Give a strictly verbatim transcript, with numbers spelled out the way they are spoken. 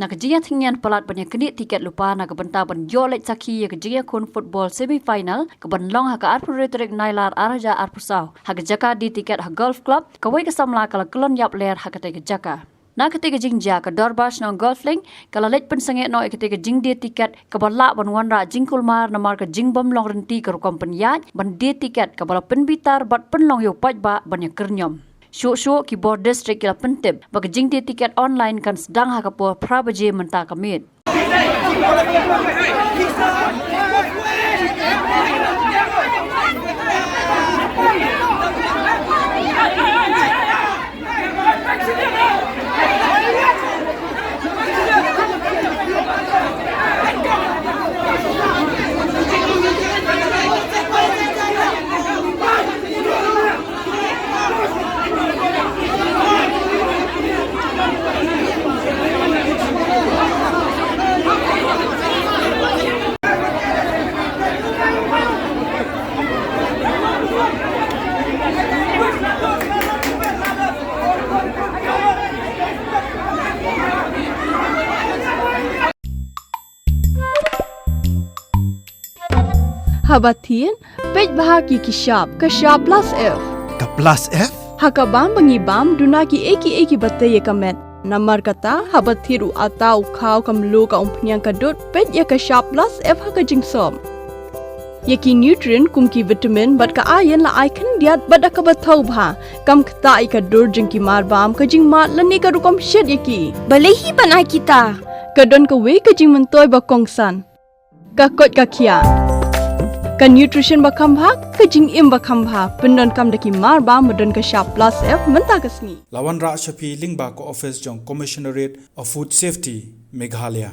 Na ka jingïathyngian palat ban ïaknieh tiket lypa na ka bynta ban ïoh leit sakhi ïa ka jingïakhun football semi-final ka ban long ha ka arphew tarik Nailar ar hajar arphew saw ha ka jaka die tiket ha Golf Club, kawei ka samla ka la kyllon ïap ler ha katei ka jaka. Na katei ka jingjia ka Dorbar Shnong Golf Link ka la leit pynsangeh noh ïa katei ka jingdie tiket kaba lah ban wanrah jingkulmar namar ka jingbym long rynti ka rukom pynïaid ban die tiket kaba la pynbitar bad pynlong ïa u paidbah ban ïakyrñiom. Shuh shuh ki bor district ki la pyntip ba ka jingdie tiket online kan sdang ha ka por phra baje mynta ka miet. Haba thied, peit bha ki ki shap, ka shap plus F. Ka plus F? Ha ka bam ba ngi bam, duna ki ei ki ei kiba tei ïa ka met. Namar kata, haba thied u ata, u khaw, ka mluh, ka umphniang, ka dud, peit ïa ka shap plus F ha ka jingsop. Ïa ki nutrient kum ki vitamin bad ka iron la ai khyndiat bad da kaba thaw bha. Kam ktah ïa ka dur jong ki mar bam, ka jingmad lane ka rukom shet ïa ki. Balei hi ban ai kita? Ka don kawei ka jingmyntoi ba kongsan. Ka koit ka khiah. Ka nutrition ba kham bha, ka jingim ba kham bha. Pyndonkam da ki mar bam ba don ka shap plus F mynta ka sngi. La wanrah sha phi lyngba ka office jong Commissionerate of Food Safety, Meghalaya.